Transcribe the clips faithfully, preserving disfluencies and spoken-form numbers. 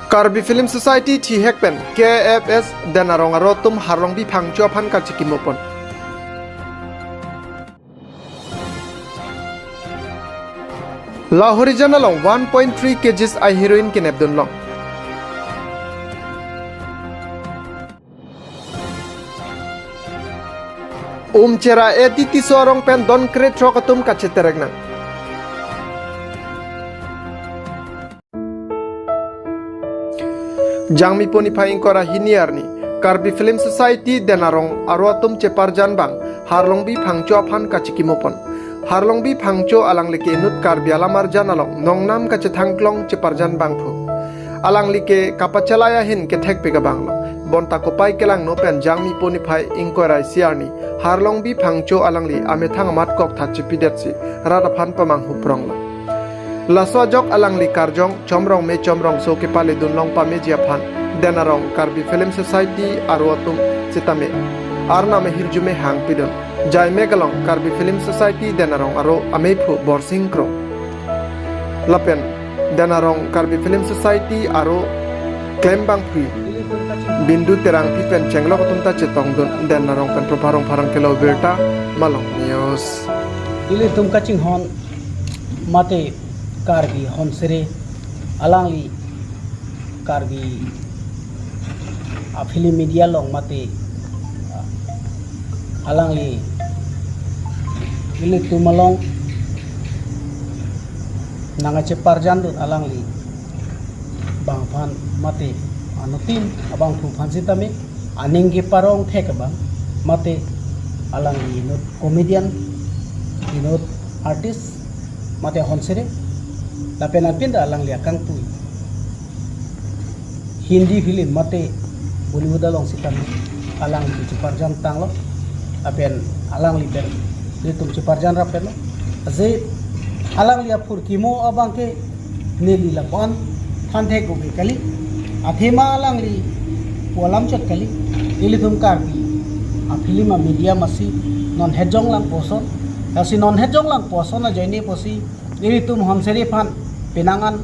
Karbi Film Society thihek pen K F S Den Arong aro atum Harlongbi Phangcho aphan kachikimo pon. Lahorijan along one point three kgs a heroin kenepdun long. Umchera A D T C arong pen don krethrok atum kacheterek nang. Jangmi puniphai ingkoi ra hini arni, Karbi Film Society Den Arong aro atum cheparjan abang Harlongbi Phangcho aphan kachikimo pon. Harlongbi Phangcho alangli ke inut Karbi alam arjan along nongnam kachethangklong cheparjan abangphu. Alangli ke kapachelai ahin kethekpik abang lo. Bonta kopai kelangno pen Jangmi puniphai ingkoi ra isi arni, Harlongbi Phangcho alangli amethang amat koktha chipidetsi rat aphan pamanghu prong lo. Laso ajok alangli karjong Chomrong Me Chomrongso kepaledun long pameji aphan Den Arong Karbi Film Society aro atum sitame arnam ahirjume hangpidun. Jaimek along Karbi Film Society Den Arong aro amephu Borsing Kro lapen Den Arong Karbi Film Society aro klembangphu Bindu Terangpi pen chenglok atum ta chetongdun. Den Arong pen Propharong Pharang Kelo birta Malong News. Ilitum kachinghon mate Karbi Honsere alangli Karbi a film media along mate, ah, alangli ilitum along nangkacheparjandun alangli abang aphan mate anuttin abangphu aphan sitame aning keparong thek abang mate alangli inut comedian, inut artist mate Honsere lapen anpin ta alangli akangpui Hindi film mate Bollywood along sitame alangli cheparjan tanglo lapen alangli pen ilitum cheparjan rap pen lo. Aje alangli aphurkimo abang ke neli lapu-an thanthek obe kali. Athema alangli pu alam chot kali. Ilitum Karbi a film a media masi non hejong lang poson. Lasi non hejong lang poson ajoine pusi ilitum Honsere aphan penang an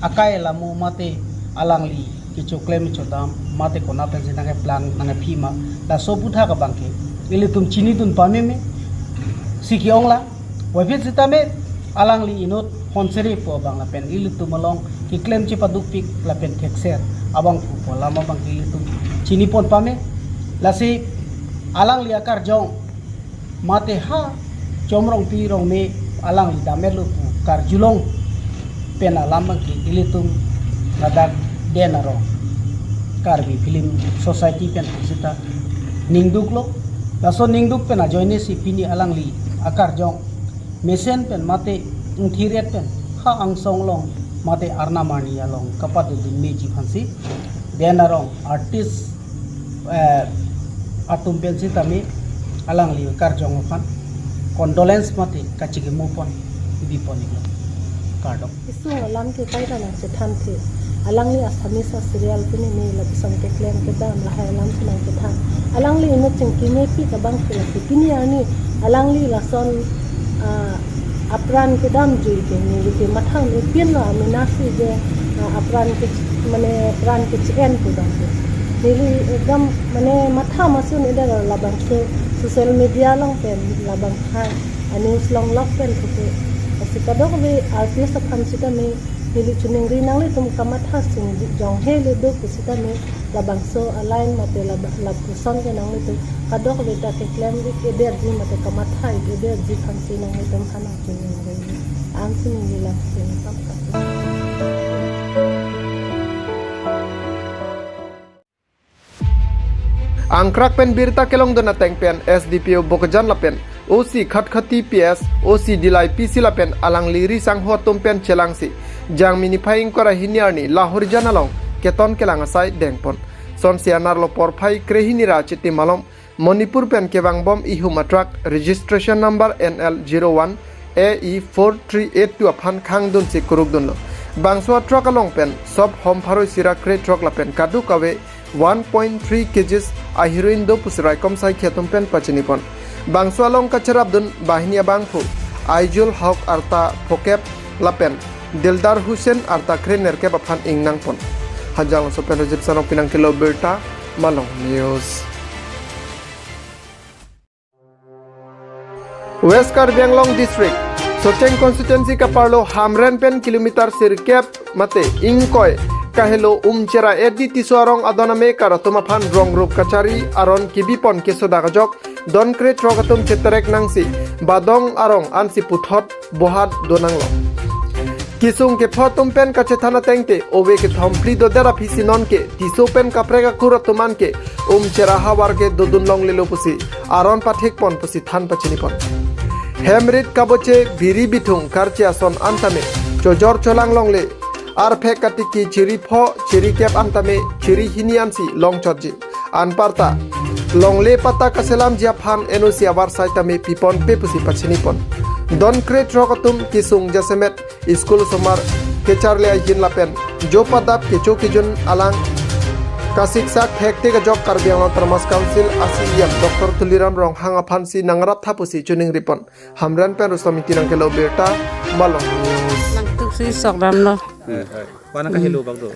akai alamo mate alangli kechoklem chodam mate konat pensi nangkeplang nangkephi ma, laso aputhak abang ke ilitum chinidun pameme si ke-ong lang. Wapit sitame alangli inut Honsere pu abang lapen ilitum along keklem chepadukpik lapen thekser abangphu pu alam abang ke ilitum chinipon pame. Lasi alangli akarjong mate ha Chomrongpi Rongme alangli damlo pu karjulong pen alam abang ke ilitum ladak Den Arong Karbi Film Society pen sita ningduklo. Laso ningduk pen ajoine si pini alangli akarjong mesen pen mate ingthiret pen ha angsong along mate arnam arni along kapadodun meji aphansi Den Arong artist, eh, atum pen sitame alangli karjong aphan condolence mate kachikimo pon bipon iklo. Kardom. Isung alam ke kaita nangchethan the. Alangli Assamese a serial pini ne lapuson keklem kedam lahai alam si nangchethan. Alangli inut chingki mepik abang ke lasi pini arni alangli lason, ah, apran kedam jui ke neli ke mathang ipin lo amena si je, ah, apran ke mane pran ke chen pu dam ke. Neli ekdam mane matha masun eder labangso social media along pen labang hai a news along lok pen puke. Lasi kadokave artist aphan sitame neli choningri nanglitum kamatha sing jong he le do pusitame labangso a line mate laba-, lapuson ke nanglitum kadokave ta keklem ik ederji mate kamatha ik ederji aphansi nanglitum aphan nangchoningri. Ansi neli lasi nangpap. Angkrak pen birta kelongdun ateng pen S D P O Bokajan lapen O C Khatkhati P S, O C Dillai P C lapen alangli ri sangho atum pen chelangsi Jangmi niphai ingkoi ra hini arni Lahorijan along keton kelang asai dengpon. Sonsi anerlo porphai krehini ra Chiti malom Manipur pen kevangbom ihum a truck registration number N L zero one A E four three eight two aphan khangdunsi kurukdunlo. Bangso a truck along pen sop hom pharo isi ra krethrok lapen kadokave one point three kgs a heroin do pusi raikom saikhi atum pen pachinipon. Bangso along kacherapdun banghini abangphu Aijul Hok arta phokep lapen Dildar Hussain arta krenerkep aphan ingnangpon. Hajang Sopen Rajib Sanok pinang kelo birta Malong News. West Karbi Anglong District, Socheng Constituency kaparlo Hamren pen kilometer sirkep mate ingkoi kahelo Umchera Edi Tisso arong adon amekar atum aphan rong rup kachari aron kibipon kesodak ajok don krethrok atum cheterek nangsi Badong arong ansi puthot bohat donanglo. Kesung kepho atum pen kachethan atengte ove kethom phli dodet aphisi nonke Tisso pen kaprek akur atum anke Umchera havar ke dodun longlelo pusi aron pathekpon pusi than pachinipon. Hemrit kaboche biri bithung karche ason antame chojor cholang longle arphek katiki chiri pho chiri kep antame chiri hini ansi longchotji. Anparta longle patta kaselamji aphan N O C avarsai tame piponpe pusi pachinipon. Don krethrok atum kesung jasemet school osomar kecharli ahin lapen jo padap kecho kejun alang kasiksak thekthek ajok Karbi Anglong Autonomous Council a C E M Doctor Tuliram Ronghang aphansi nangraptha pusi chuningripon. Hamren pen Rustom Ingti nang kelo birta Malong News. Nangtuksi sokdamlo. Eh, eh. Ko-an kahelo bak do?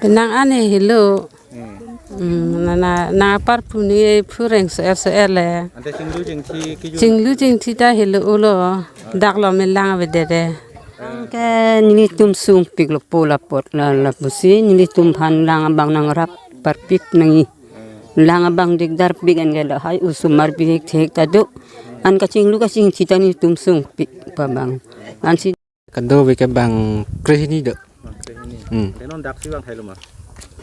Penang an helo. Hmm. Hmm, na, na, nangpar puni phureng so er so er le. Ante chinglu chingthi kejun. Chinglu chingthi ta helo ulo. Dak lo me lang avedede. Anke nelitum sungpiklo po lapot la, lapusi nelitum aphan lang abang nangrap parpik nangji. Lang abang dikdarpik anke lahai osomar bihek thek ta do. An kachinglu kachingthi ta nelitum sungpik pa abang. Ansi Kadokave ke bang krehini do. Bang krehini. Hmm. Ante non daksi vangthailo ma?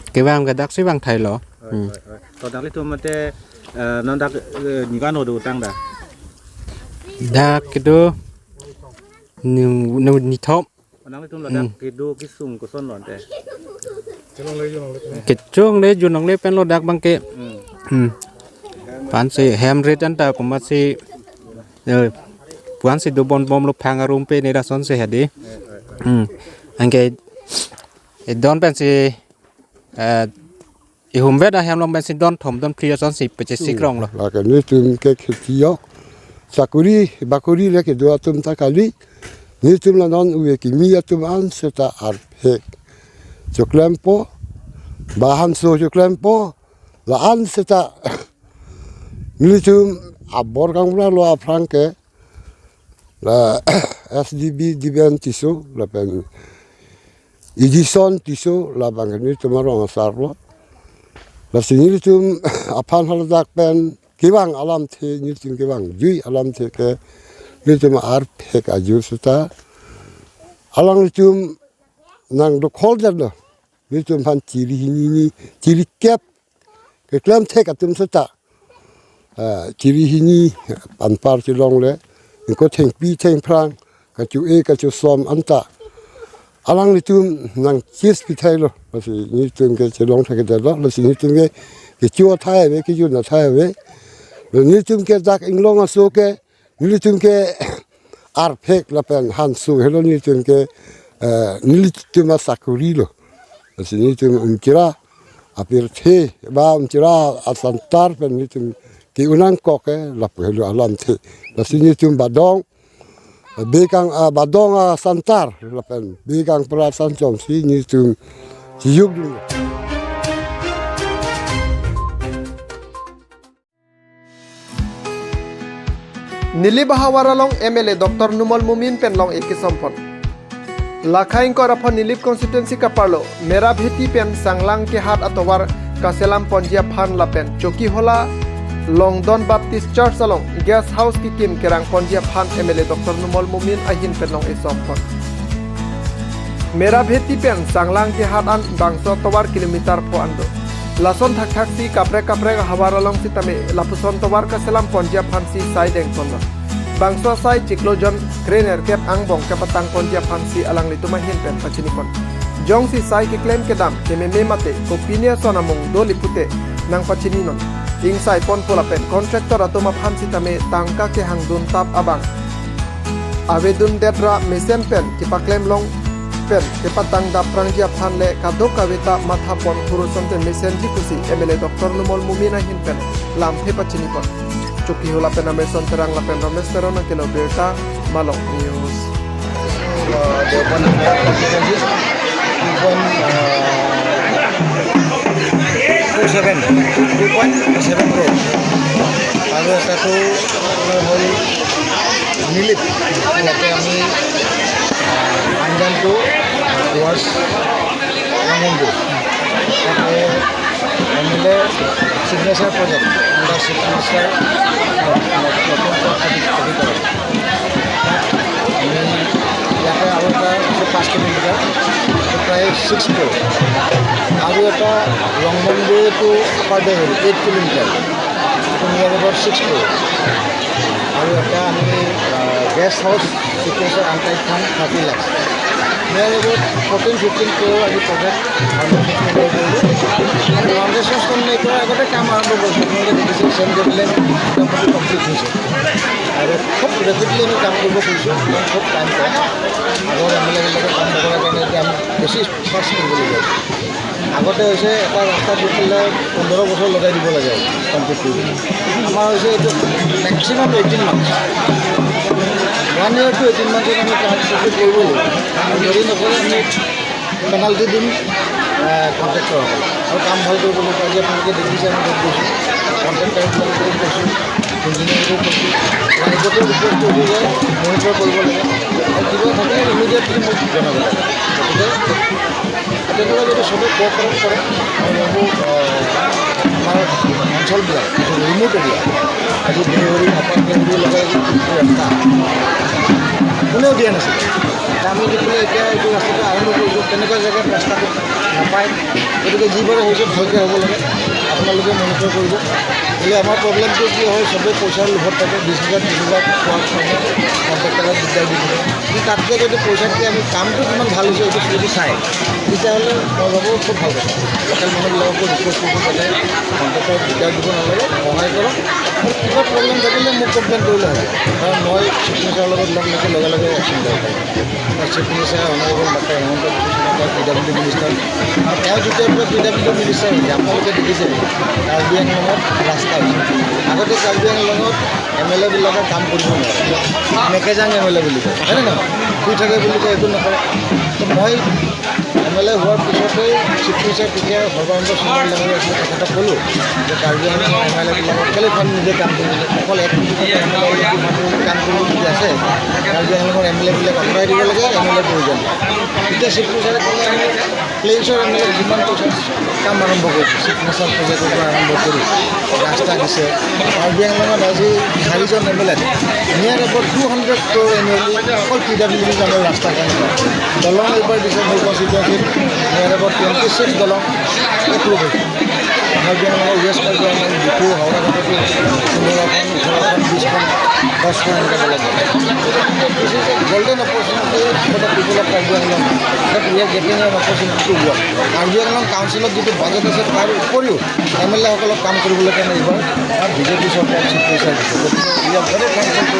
Kevang ke daksi vangthailo. Oi, hmm, oi, oi. To dak ilitum mate, eh, non dak, eh, nikan do tang da? Dak kedo ni, ni, nithom. Nang ilitum lo dak, hmm, kedo kesung kosonlo ante? Kechongle junongle penlo dak abangke. Hmm. Hmm. Pensi hemrit anta komatsi, eh, pensi dobom bomlo phang arum pe ne lasonsi hedi. Hmm. Anke, eh, don pensi, eh, ihumvet ahem along pensi don thom don phli asonsi pachesik ronglo. Lake nelitum ke kheti yok. Sakuri, bakuri le kedo atum ta kali. Nelitum la non ove kimi atum an seta arphek choklempo, bahanso choklempo, la-an seta nelitum abor kangralo aphrang ke, la S D B Diben Tisso, lapen Edison Tisso, labang nelitum arong asarlo. Lasi nelitum aphan haladak pen kevang alamthe, nelitum kevangjui alamthe ke nelitum arphek ajur seta alanglitum nangdokholdetlo. Nelitum aphan chiri hini ni, chiri kep keklem thek atum seta, ah, chiri hini anpar chelongle, ingko thengpi thengphrang, kacho-e kachosom anta alanglitum nangchis pithailo. Lasi nelitum ke chelong thekdetlo, lasi nelitum ke kecho athai ave, kejun athai ave. Nelitum ke dak inglong aso ke, nelitum ke arphek lapen hanso helo nelitum ke, eh, nelitum asakuri lo. Lasi nelitum Umchera apirthe ba Umchera asantar pen nelitum ke-un nangkok ke lapu helo alamthe. Lasi nelitum Badong, Bekang, ah, Badong asantar lapen Bekangpra asan chomsi nelitum chiyukdun. Nilip ahavar along M L A Doctor Numal Momin pen long-e kesompon. Lakha ingkoi ra pho Nilip constituency kaparlo Merabheti pen Sanglang Kehat atovar kaselam ponji aphan lapen Chokihola Longdon Baptist Church along guest house kekim kerang ponji aphan M L A Doctor Numal Momin ahin pen long-e sompon. Merabheti pen Sanglang Kehat an bangso tovar kilometer pho an do. Lason thakthaksi kaprek kaprek ahavar along sitame lapuson tovar kaselam ponji aphansi sai dengponlo. Bangso sai chiklo jon krenerkep angbong kepatang ponji aphansi alanglitum ahin pen pachinipon. Jongsi sai keklem kedam kememe mate kopine ason amung doli pute nangpachininon. Ingsai ponpo lapen contractor atum aphan sitame tangka kehangdun tap abang avedundet ra mesen pen kepaklem long pen kepatang dapprangji aphan le kadokave ta mathapon kurusonte mesenji pusi M L A Doctor Numal Momin ahin pen lamthe pachinipon. Chokihola pen Amerson Terang lapen Ramesh Teron nang kelo birta, Malong News. Dewan Pon, eh, seven, two point seven crore. আৰু এটাতো আপোনাৰ হ'ল নিলিপ, ইয়াতে আমি, আহ, আঞ্জানটো টুৱাৰ্ডছ ৰংমন্দিৰ। তাতে এম এল এ ছিগনেচাৰ প্ৰজেক্ট, আণ্ডাৰ ছিগনেচাৰ, আহ, নতুন খেতি, খেতি কৰে। আমি ইয়াতে আৰু এটা আছে পাঁচ কিলোমিটাৰ, এইটো প্ৰায় ছিক্স ক্ৰ'ৰ। আৰু এটা Rongmandir to upper Deheri, eight kilometre, এইটো নিয়াৰ এবাউট ছিক্স ক্ৰ'ৰ। আৰু এটা আমি, ah, guest house, signature untied fund thirty lakh, near about fourteen fifteen crore আজি প্ৰজেক্ট ফাউণ্ডেশ্যন ষ্ট'ন কৰিলোঁ। ফাউণ্ডেশ্যন ষ্ট'ন কৰা আগতে কাম আৰম্ভ কৰিছোঁ, আপোনালোকে দেখিছে, চেণ্ট গেটলেণ্ড মোটামুটি কমপ্লিট হৈছে। আৰু খুব ৰেপিডলি আমি কাম কৰিব খুজিছোঁ, ইমান খুব টাইম পাওঁ। আগৰ এম এল এবিলাকে কাম নকৰাৰ কাৰণে এতিয়া আমি বেছি ফাষ্ট কৰিবলগীয়া হৈছে। আগতে হৈছে এটা ৰাস্তা দি পেলাই পোন্ধৰ বছৰ লগাই দিব লাগে আৰু কমপ্লিট কৰিবলৈ। আমাৰ হৈছে এইটো maximum eighteen months, one year two eighteen মান্থছত আমি কাম কমপ্লিট কৰিব লাগিব। আৰু যদি নকৰে আমি পেনাল্টি দিম, আহ, কণ্ট্ৰেক্টৰসকলক। আৰু কাম ভাল কৰিব লাগিব। আজি আপোনালোকে দেখিছে, আমি য'ত গৈছোঁ, কণ্ট্ৰেক্টৰবিলাকক কৈছোঁ, ইঞ্জিনিয়াৰকো কৈছোঁ, ৰাইজকো ৰিকুৱেষ্ট কৰিছোঁ যে মনিটৰ কৰিব লাগে আৰু কিবা থাকিলে ইমিডিয়েটলি মোক জনাব লাগে। গতিকে তেনেকুৱা যদি চবে কোঅপাৰেট কৰে, মই ভাবোঁ, আহ, আমাৰ অঞ্চলবিলাক যিটো ৰিমট এৰিয়া, আজি দেউৰী, আপাৰ দেউৰী লগাই যিটো ৰাস্তা কোনেও দিয়া নাছিলে, দামী দি পেলাই এতিয়া এইটো ৰাস্তাটো আৰম্ভ কৰিছোঁ। তেনেকুৱা জেগাত ৰাস্তাটো নাপায়। গতিকে যিবাৰ হৈছে ভালকৈ হ'ব লাগে, আপোনালোকে মনিটৰ কৰিব। বোলে আমাৰ প্ৰব্লেমটো কি হয়, চবেই পইচাৰ লোভত থাকে, বিশ হাজাৰ, ত্ৰিশ হাজাৰ পোৱাৰ কাৰণে কণ্ট্ৰেক্টৰক দিগদাৰ দি থাকে। কিন্তু তাতকৈ যদি পইচাতকৈ আমি কামটো কিমান ভাল হৈছে, এইটো যদি চায়, তেতিয়াহ'লে মই ভাবোঁ খুব ভাল কথা। লোকেল মানুহবিলাককো ৰিকুৱেষ্ট কৰিছোঁ যাতে কণ্ট্ৰেক্টৰক দিগদাৰ দিব নালাগে, সহায় কৰক। আৰু কিবা প্ৰব্লেম থাকিলে মোক কমপ্লেইন কৰিলে হ'ব, কাৰণ মই চিফ মিনিষ্টাৰৰ লগত লগ লাগি লগে লগে একশ্যন ল'ব পাৰিম। Chief minister honourable doctor Himanta বিশ্ব শৰ্মা, তেওঁ পি ডাব্লিউ ডি মিনিষ্টাৰ। আৰু তেওঁ যেতিয়াৰ পৰা পি ডাব্লিউ ডি মিনিষ্টাৰ হৈছে, আপোনালোকে দেখিছে, কাৰ্বি আংলঙত ৰাস্তা হৈছে। আগতে কাৰ্বি আংলঙত এম এল এবিলাকে কাম কৰিব নোৱাৰে, মেকেজাং এম এল এ বুলি কয়, হয়নে নহয়? শুই থাকে বুলি কয়, একো নকৰে। তো মই এম এল এ হোৱাৰ পিছতেই চিফ মিনিষ্টাৰ তেতিয়া সৰ্বানন্দ সোণোৱাল ডাঙৰীয়া আছিলে, তেখেতক ক'লোঁ যে কাৰ্বি আংলঙৰ এম এল এবিলাকক কেলৈ ফাণ্ড নিদিয়ে কাম কৰিবলৈ, অকল এক কোটি টকা এম এল এ ফাণ্ড কাম কৰিবলগীয়া আছে, কাৰ্বি আংলঙৰ এম এল এবিলাক আঁতৰাই দিব লাগে, এম এল এ প্ৰয়োজন। তেতিয়া চিফ মিনিষ্টাৰে ক'লে, আমি প্লেইনছৰ এম এল এ যিমান পইচা দিছোঁ, কাম আৰম্ভ কৰিছোঁ, চিফ মিনিষ্টাৰ প্ৰজেক্টৰ পৰা আৰম্ভ কৰি ৰাস্তা দিছে। কাৰ্বি আংলঙত আজি চাৰিজন M L A, near about two hundred crore annually অকল পি ডাব্লিউ ডিৰ নামত ৰাস্তাৰ কাৰণে। দলং এইবাৰ দিছে মোৰ কনষ্টিটুৱেঞ্চিত, নিয়াৰ এবাউট টুৱেণ্টি ছিক্স দলং এপ্ৰুভ হৈছে। কাৰ্বি আংলঙৰ ৱেষ্ট কাৰ্বি আংলং, ডিফু, হাওৰাঘাটতো পোন্ধৰখন, ওঠৰখন, বিছখন, দহখন এনেকৈ দলং বনাইছে। This is a golden opportunity for the people of Karbi Anglong that we are getting an opportunity to work. Karbi আংলং কাউন্সিলত যিটো বাজেট আছে, তাৰ উপৰিও এম এল এসকলক কাম কৰিবলৈ কাৰণে এইবাৰ বিজেপি চৰকাৰে চিফ মিনিষ্টাৰ দিছে। গতিকে we are very thankful to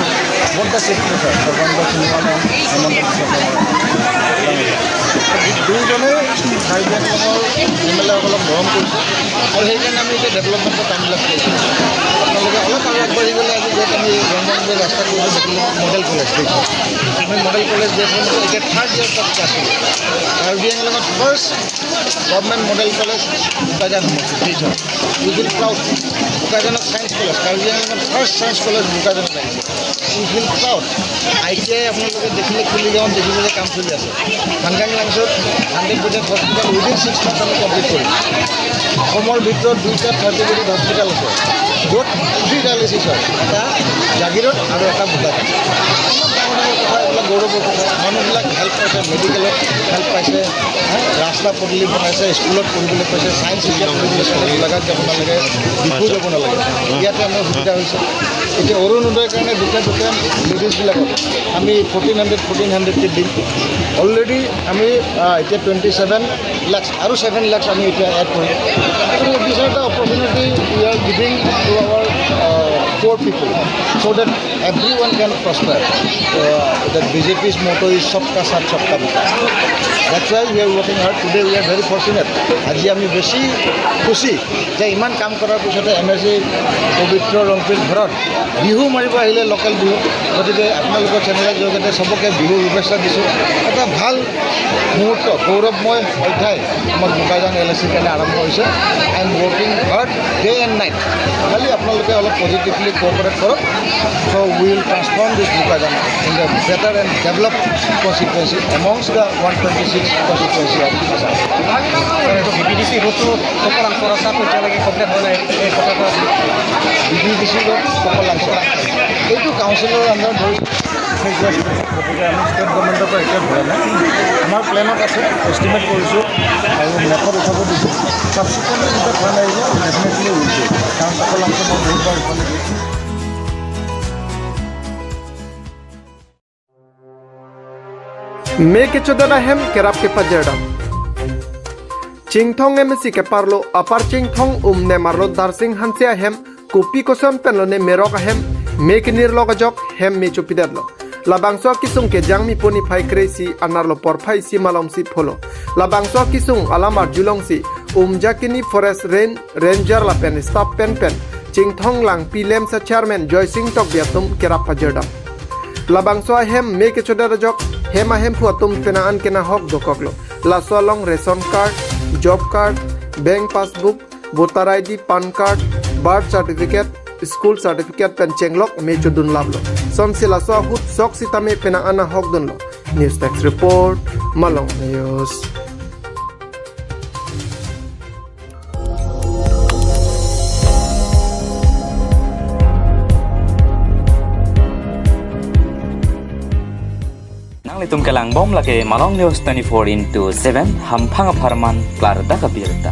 both the chief minister, Sarbananda Sonowal and হিমন্ত বিশ্ব শৰ্মা। দুয়োজনে কাৰ্বি আংলঙৰ এম এল এসকলক মৰম কৰিছে আৰু সেইকাৰণে আমি এতিয়া ডেভেলপমেণ্টৰ কামবিলাক কৰিছোঁ। আপোনালোকে অলপ আৰু আগবাঢ়ি গ'লে আজি য'ত আমি ৰংমন্দিৰ ৰাস্তা কৰিছোঁ, দেখিলে মডেল কলেজ দেখিছোঁ। আমি মডেল কলেজ দেখোঁ, এতিয়া থাৰ্ড ইয়াৰ তাত ক্লাছ হ'ব। কাৰ্বি আংলঙত first government model college Bokajan সমষ্টিত দেখিছোঁ। We feel proud। বোকাজানত ছায়েন্স কলেজ, কাৰ্বি আংলঙত ফাৰ্ষ্ট ছায়েন্স কলেজ বোকাজানত আহিছে। We feel proud। I T I আপোনালোকে দেখিলে কুলিগাঁৱত দেখিব যে কাম চলি আছে। হাংগাং লাংছত hundred bedded hospital within six months আমি কমপ্লিট কৰিম। অসমৰ ভিতৰত দুইটা থাৰ্টি বেডেড হস্পিটেল আছে, য'ত ফ্ৰী ডায়েলিচিছ হয়, এটা জাগিৰোড আৰু এটা বোকাজান। ইমান ডাঙৰ ডাঙৰ কথা, এইবিলাক গৌৰৱৰ কথা। মানুহবিলাক হেল্প পাইছে, মেডিকেলত হেল্প পাইছে, হা, ৰাস্তা পদূলি বনাইছে, স্কুলত পঢ়িবলৈ পাইছে, ছায়েন্স এতিয়া পঢ়িবলৈ পাইছে, গোলাঘাট যাব নালাগে, ডিফু যাব নালাগে, ইয়াতে আমাৰ সুবিধা হৈছে। এতিয়া অৰুণোদয়ৰ কাৰণে দুখীয়া দুখীয়া লেডিজবিলাকক আমি ফৰ্টিন হাণ্ড্ৰেড, ফৰ্টিন হাণ্ড্ৰেডকৈ দিম। অলৰেডি আমি, আহ, এতিয়া টুৱেণ্টি ছেভেন লাখছ আৰু ছেভেন লাখছ আমি এতিয়া এড কৰিম। গতিকে this is the opportunity we are giving to our, ah, poor people, so that everyone can prosper. Uh, that B J P's motto is "Sabka Saath, Sabka Vikas." That's why we are working hard. Today we are very fortunate. আজি আমি বেছি খুচি যে ইমান কাম কৰাৰ পিছতে M A চি পবিত্ৰ ৰংপিত ঘৰত বিহু মাৰিব আহিলে লোকেল বিহু। গতিকে আপোনালোকৰ চেনেলৰ জৰিয়তে চবকে বিহুৰ শুভেচ্ছা দিছোঁ। এটা ভাল মুহূৰ্ত, গৌৰৱময় অধ্যায় আমাৰ বোকাজান এল এ চিৰ কাৰণে আৰম্ভ হৈছে। I am working hard day and night. খালি আপোনালোকে অলপ পজিটিভলি কোঅপাৰেট কৰক। So we will transform this Bokajan in the better and developed constituency amongst the one twenty-six constituency of Assam. V P D C ৰোডটো কপলাংচৰ ৰাস্তাটো এতিয়ালৈকে কমপ্লিট হোৱা নাই, এই কথাটো আছে। V P D C road কপলাংচৰ, এইটো কাউন্সিলৰ আণ্ডাৰত ধৰিছোঁ। গতিকে আমি ষ্টেট গভৰ্ণমেণ্টৰ পৰা এতিয়া ধৰা নাই, আমাৰ প্লেনত আছে, এষ্টিমেট কৰিছোঁ আৰু মেপত উঠাব দিছোঁ। ছাবচিকুৱেণ্টলি যেতিয়া প্লেন আহিব, ডেফিনেটলি উইল ডু, কাৰণ কপলাংচৰ মই বহুতবাৰ ইফালে গৈছোঁ। Me kechodet ahem kerap kepajerdam. Chinthong M A C keparlo Upper Chinthong umnem arlo Darsing Hanse ahem kopi koson penlone merok ahem me kenirlok ajok hem me chopidetlo. Labangso akesung ke Jangmi puni phai kre-isi anerlo porphai isi malom isi pholo. Labangso akesung alam arjulongsi Umjakini Forest Range Ranger lapen staff penpen Chinthong Langpi LAMPSA chairman Joysing Tokbi atum kerap pajerdam. Labangso ahem me kechodet ajok hem ahemphu atum penang an kenang ahok dokoklo. Laso along ration card, job card, bank passbook, voter I D, PAN card, birth certificate, school certificate pen chenglok me chodun laplo. Sonsi laso ahut sok sitame penang an ahok dunlo. News Desk Report, Malong News. Nanglitum kelangbom lake Malong News twenty-four into seven, hamphang apharman klardak abirta.